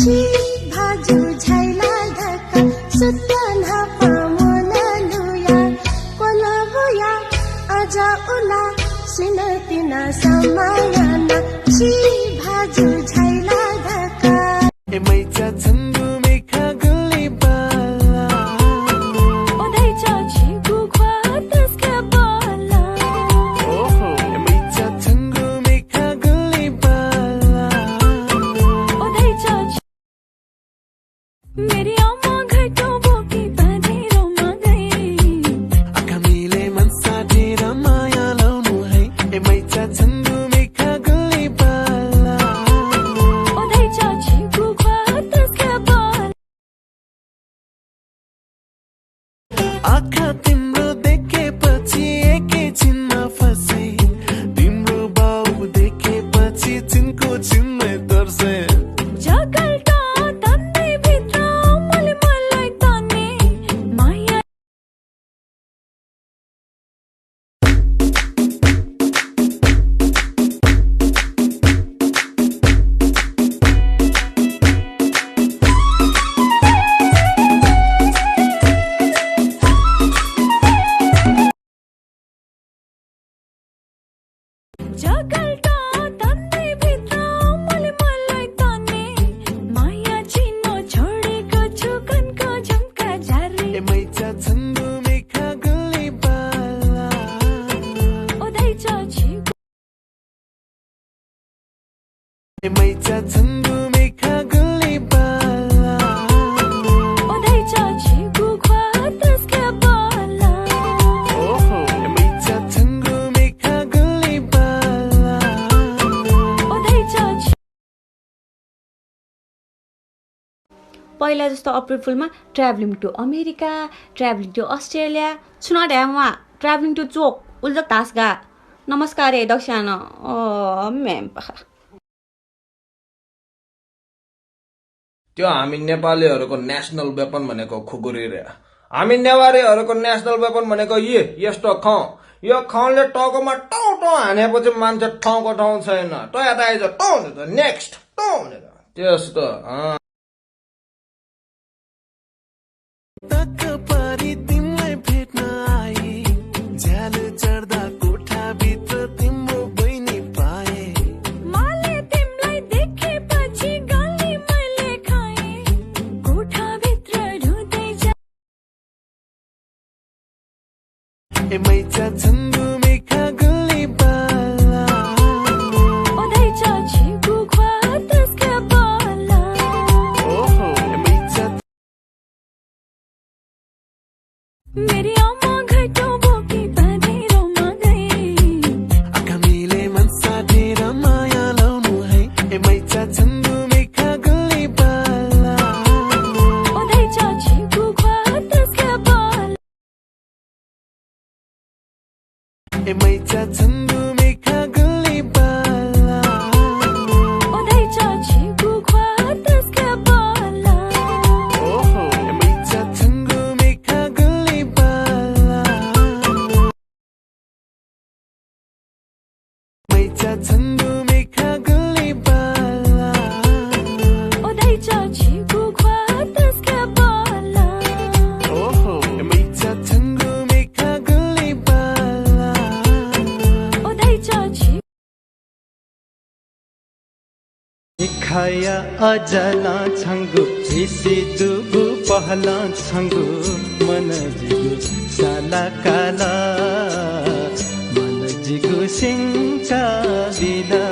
ची भाजु झैला धक्का सुत्न पामुन लुया कोला भुया आजा उला सिनतिना समायाना ची भाजु झैला धक्का ए मैचा छन्दु मेखा गुली बाला ओ दैचा छिगु ख्वा तस्का बाला ओहो ए मैचा छन्दु मेखा गुली बाला ओ दैचा मेरी आमा घटो बोकी बाँधे रोमा गई आँखा मिले मन साटेर माया लाउनु है ए मैचा छन्दु मेखा गुली बाला ओ दैचा छिगु ख्वा तस्का बाला आँखा तिम्रो देखेपछि एकैछिनमा फसे तिम्रो बाउ देखेपछि चिनको छिन्मै तर्से जगल्टा तन्दै भित्र मैले मलाई ताने माया जगल्टा तन्दै भित्र मैले मलाई ताने माया चिनो छोडेको छु कनको झम्का झारी ए मैचा छन्दु मेखा गुली बाला ओ दैचा छिगु ए मैचा छन्दु मेखा गुली बाला ओ दैचा छिगु ख्वा तस्का बाला ओहो ए मैचा छन्दु मेखा गुली बाला ओ दैचा पहिला जस्तो अप्रिल फुलमा travelling to America travelling to Australia छुना ड्याममा ट्राभलिङ टु चोक उल्जक तासगा नमस्कार ए दक्षिण म्याम त्यो हामी नेपालीहरूको नेशनल वेपन भनेको खुकुरी रे हामी नेवारीहरूको नेशनल वेपन भनेको यस्तो ख यो खले टाउकोमा टाउ टाउ हानेपछि मान्छे ठाउँको ठाउँ छैन त यता आइज टाउ नेक्स्ट टाउ त्यस्तो तक पारी तिमीलाई भेट्न आए झ्याल चढ्दा कोठाभित्र तिम्रो बहिनी पाए माले तिमीलाई देखेपछि गाली मैले खाएँ कोठाभित्र रुँदै जा ए मैचा छन्दु मेखा गुली बाला ओ दैचा छिगु ख्वा तस्का बाला ओहो ए मैचा मेरी आमा घटो बोकी बाँधे रोमा गई आँखा मिले मन साटेर माया लाउनु है ए मैचा छन्दु मेखा गुली बाला ओ दैचा छिगु ख्वा तस्का बाला ए मैचा छन्दु मेखा गुली बाला ओ दैचा छिगु ख्वा तस्का बाला ओहो ए मैचा छन्दु मेखा गुली बाला मैचा छन्दु मेखा गुली बाला ओ दैचा छिगु ख्वा तस्का बाला ओहो ए मैचा छन्दु मेखा गुली बाला ओ दैचा छिगु खाया अजला छङ्गु हिसी दुबु पहला छङ्गु मन जिगु साला काला मन जिगु सिंका बिना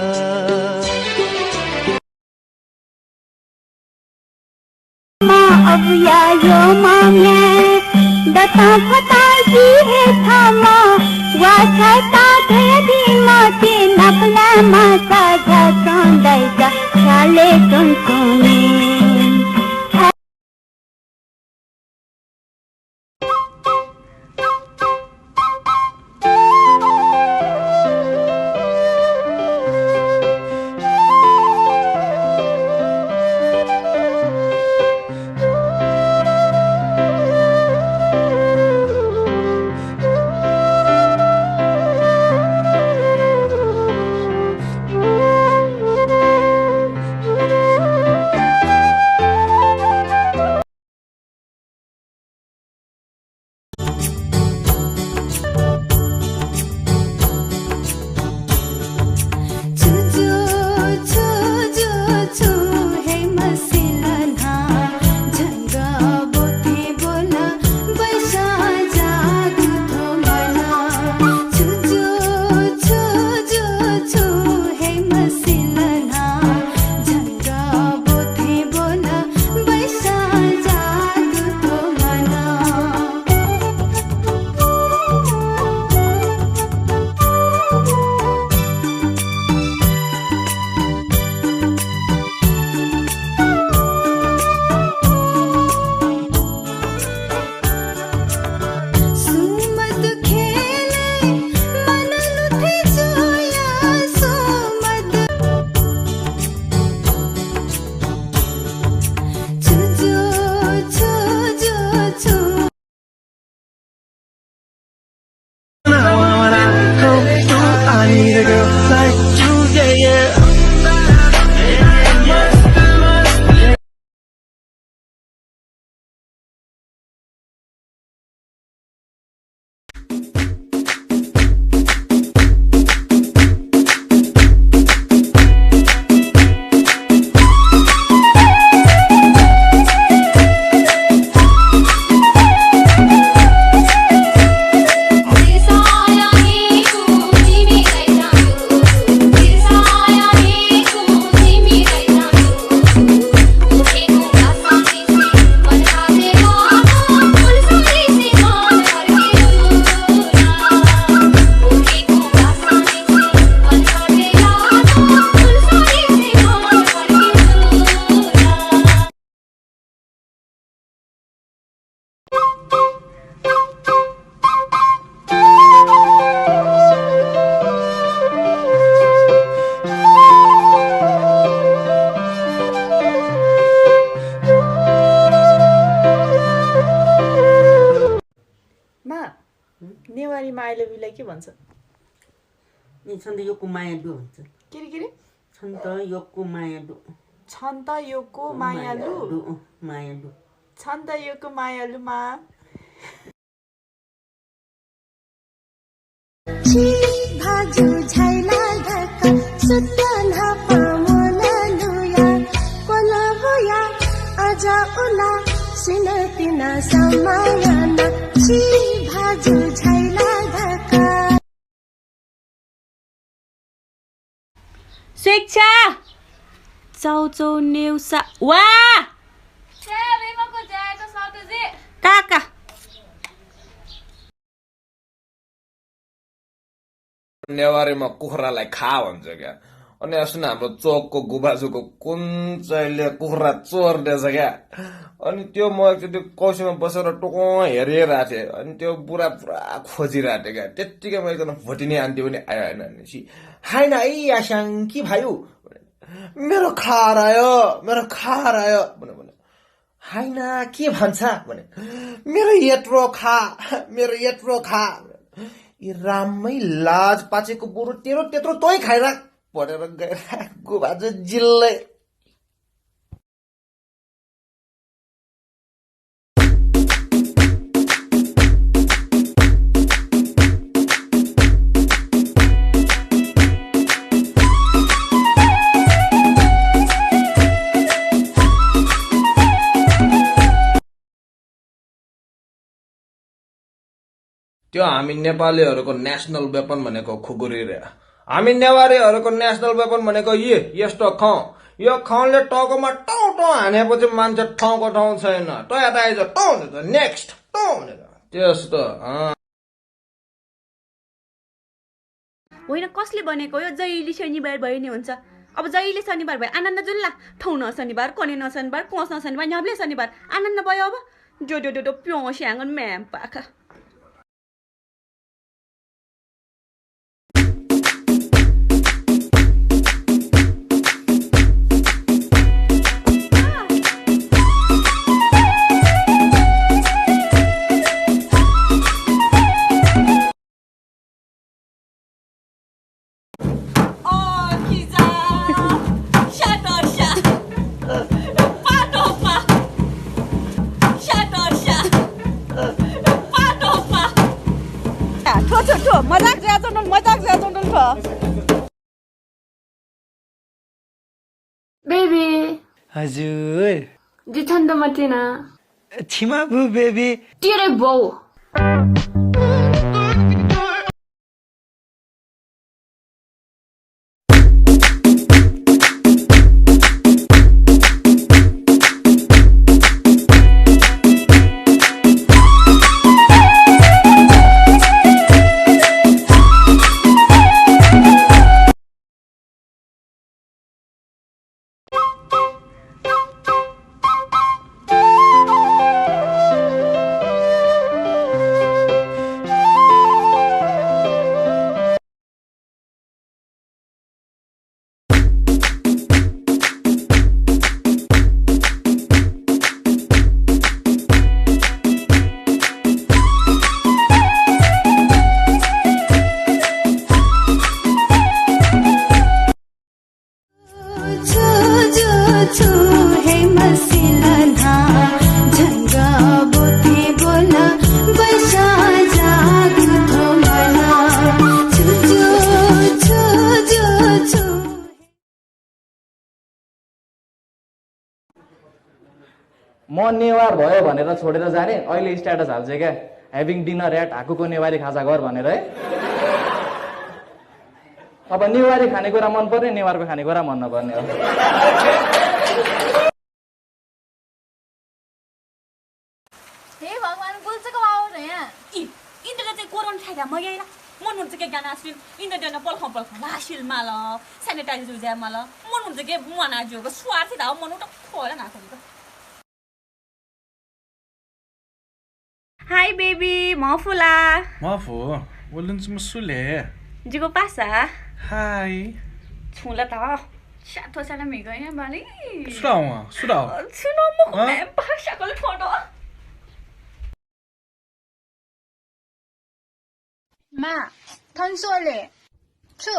अब या यो मांगे दता फता की है थामा वा छता थे धीमा के नपला माता जा संदै जा खाले कुनकुनी नेवारीमा आई लभ युलाई के भन्छ नि छन् त योको मायालु भन्छ के छन् त योको मायालु छन् त योको मायालु मायालु छन् त योको मायालुमा भाजु छैला ढका सुत्तन पामोललुया कोलाबुया आजा उला सिनतिना समायना छि भाजु छैला ढका शिक्षा चौचौ नेउसा वा काका नेवारीमा कुखुरालाई खा भन्छ क्या अनि अस्ति हाम्रो चोकको गुबाजुको कुन चाहिँले कुखुरा चोर्दैछ क्या अनि त्यो म एकचोटि कौसीमा बसेर टोको हेरिरहेको थिएँ अनि त्यो बुढा पुरा खोजिरहेको थिएँ क्या त्यत्तिकैमा एकजना भोटिने आन्टी पनि आयो होइन भनेपछि हाइन है यासाङ कि भाइ मेरो खार आयो भने हाइन के भन्छ भने मेरो यत्रो खा यी रामै लाज पाचेको बुढो तेरो त्यत्रो तै खाइराख भनेर गएर गुबाजु जिल्लै त्यो हामी नेपालीहरूको नेशनल वेपन भनेको खुकुरी रे हामी नेवारीहरूको नेशनल वेपन भनेको यस्तो खँ यो खँले टाउकोमा टाउ टाउ हानेपछि मान्छे ठाउँको ठाउँ छैन त यता आइज टाउ नेक्स्ट टाउ भनेर त्यस्तो होइन कसले बनेको यो जहिले शनिबार भयो नि हुन्छ अब जहिले शनिबार भयो आनन्द जुल्ला ठाउँ न शनिबार कने न शनिबार कोस न शनिबार न्याब्ले शनिबार आनन्द भयो अब जो प्यो स्याङ्गन म्याम पाखा बेबी हजुर जिठन्द मटिना छिमा भु बेबी तेरे बौ म नेवार भयो भनेर छोडेर जाने अहिले स्ट्याटस हाल्छ क्या ह्याभिङ डिनर एट हाकुको नेवारी खाजा घर भनेर है अब नेवारी खानेकुरा मन पर्ने नेवारको खानेकुरा मन नपर्ने हो हे भगवान बोल्छको आउन यहाँ इन्टरनेट चाहिँ कोरोना खाइदा म यही मन हुन्छ के गाना सुन इन्टरनेट पल्ख लासिल माल सेनिटाइजर जुझ्या माल मन हुन्छ के मनाजुको स्वार्थी दा मन उठ खोला नाख्छ Hi baby, mau fula. Mafu, wala nang masule. Jigo pasa. Hi. Chula ta. Shato sana migo yan bali. Sudaw. Suno mo ko em pa shakol photo. मा थन्सोले छु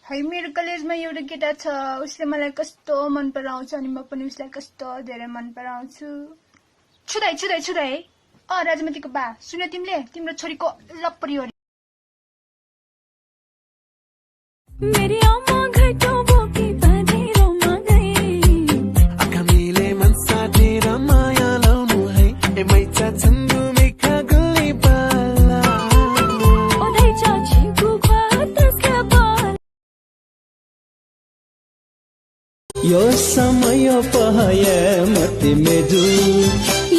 है मेरो कलेजमा एउटा केटा छ उसले मलाई कस्तो मन पराउँछ अनि म पनि उसलाई कस्तो धेरै मन पराउँछु छुदाई छुदाई छुदाई राजमतीको बा सुन्यो तिमीले तिम्रो छोरीको लप्परी हो मेरी आमा घटो बोकी बाँधेरोमा गई आँखा मिले मन साटेर माया लाउनु है ए मैचा छन्दु मेखा गुली बाला ओधै चाची गुखा त्यसका बाल यो समय पहय मति मेजु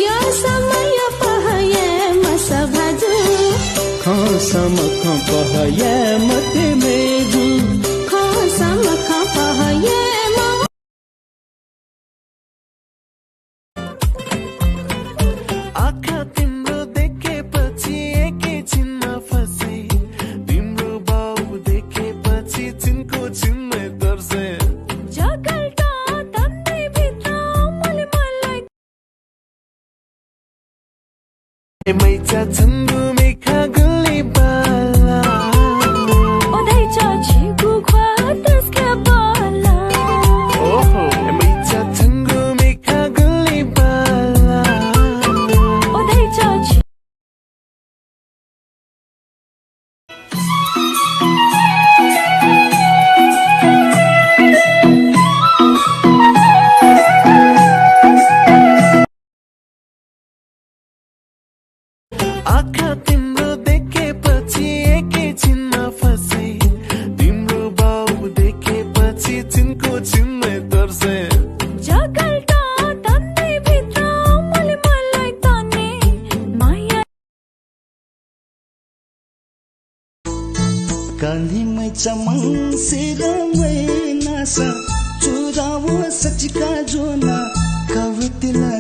यो समय पहय मसभाजु खसम पहय मति मेजु खसम पहय आँखा तिम्रो देखेपछि एकैछिनमा फसे तिम्रो बाउ देखेपछि चिनको छिन्मै तर्से जगल्टा तन्दै भित्र मैले मलाई ए मैचा छन्दु मेखा गुली बाला ओधै चाची गुखा त्यसका बाला ओहो ए मैचा छन्दु मेखा गुली बाला ओधै चाची आँखा तिम्रो देखेपछि एकैछिनमा फसे तिम्रो बाउ देखेपछि चिनको छिन्मै तर्से जगल्टा तन्दै भित्र मैले मलाई ताने माया कालीमै चमङ्सिरमै नासा चुराव सचिका जोना कवितिला